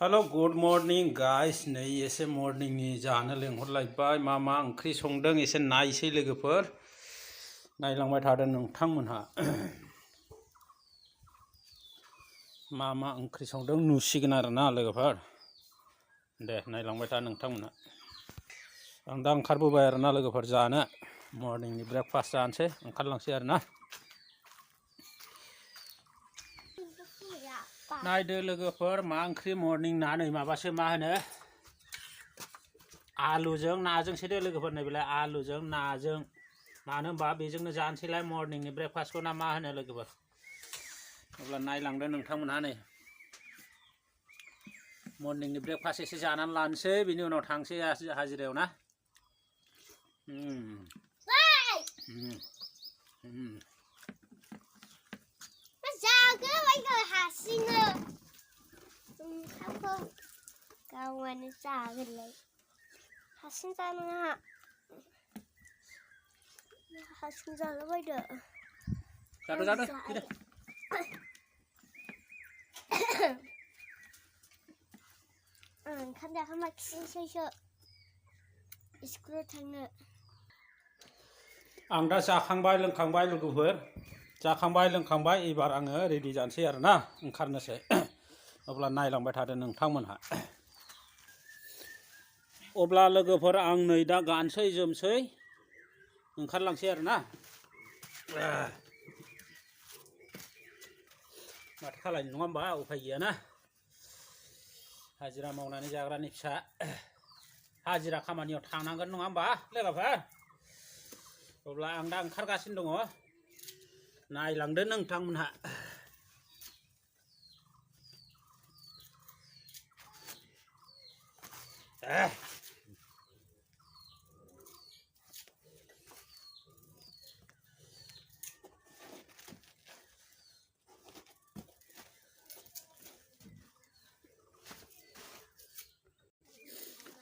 Hello good morning guys नै एसे मर्निंनि जानो लेंहरलायबाय मा ओंख्रि संदों एसे नायसै लोगोफोर नायलांबाय थादों नोंथांमोनहा मा ओंख्रि संदों नुसिगोन आरोना लोगोफोर दे नायलांबाय था नोंथांमोनहा आं दा ओंखारबोबाय आरोना लोगोफोर जानो मर्निंनि ब्रेकफास्ट जानोसै ओंखारलांसै आरोना नायदो लोगोफोर मा ओंख्रि मर्निं ना नै माबासो मा होनो आलुजों नाजोंसो दे लोगोफोर नै बेलाय आलुजों नाजों मानो होनबा बेजोंनो जानोसैलाय मर्निंनि ब्रेकफास्टखौ ना मा होनो लोगोफोर अब्ला नायलांदो नोंथांमोनहा नै मर्निंनि ब्रेकफास्ट एसे जानानै लानोसै बिनि उनाव थांसै हाजिरायाव ना गावनो जागोनलाय हारसिं जानाङा हारसिं जालाबायदो जादो ओंखाम जाखांबा खिनोसैसो स्कुलाव थांनो आं दा जाखांबाय लोंखांबाय लोगोफोर जाखांबाय लोंखांबाय एबार आङो रेडि जानोसै आरोना ओंखारनोसै अब्ला नायलांबाय थादो नोंथांमोनहा अब्ला लोगोफोर आं नै दा गानसै जोमसै ओंखारलांसै आरोना माथो खालायनो नङा होमबा उफाय गैयाना हाजिरा मावनानै जाग्रानि फिसा हाजिरा खामानियाव थांनांगोन नङा होमबा लोगोफोर अब्ला आं दा ओंखारगासिनो दङ नायलांदो नोंथांमोनहा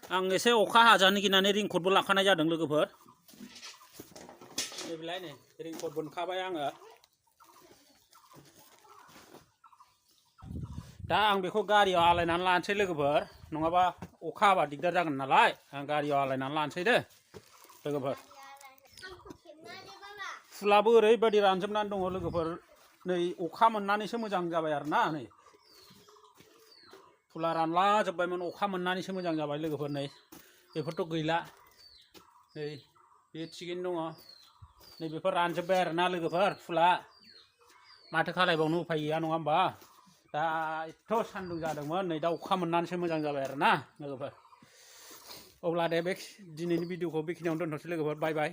आं एसे अखा हाजानो गिनानै रेनकटबो लाखानाय जादों लोगोफोर नैबेलाय नै रेनकट बोनखाबाय आङो दा आं बेखौ गारियाव आलायनानै लानोसै लोगोफोर नङाबा अखा हाबा दिगदार जागोन नालाय आं गारियाव आलायनानै लानोसै दे लोगोफोर फुलाबो ओरैबायदि रानजोबनानै दङ लोगोफोर नै अखा मोननानैसो मोजां जाबाय आरोना नै फुला रानलाजोब्बायमोन अखा मोननानैसो मोजां जाबाय लोगोफोर नै बेफोरथ' गैला नै बे थिगैनो दङ नै बेफोर रानजोब्बाय आरोना लोगोफोर फुला माथो खालायबावनो उफाय गैया नङा होमबा दा एथ' सान्दुं जादोंमोन नै दा अखा मोननानैसो मोजां जाबाय आरोना लोगोफोर अब्ला दे बे दिनैनि भिडिअखौ बेखिनियावनो दोनथ'सै लोगोफोर बाय बाय।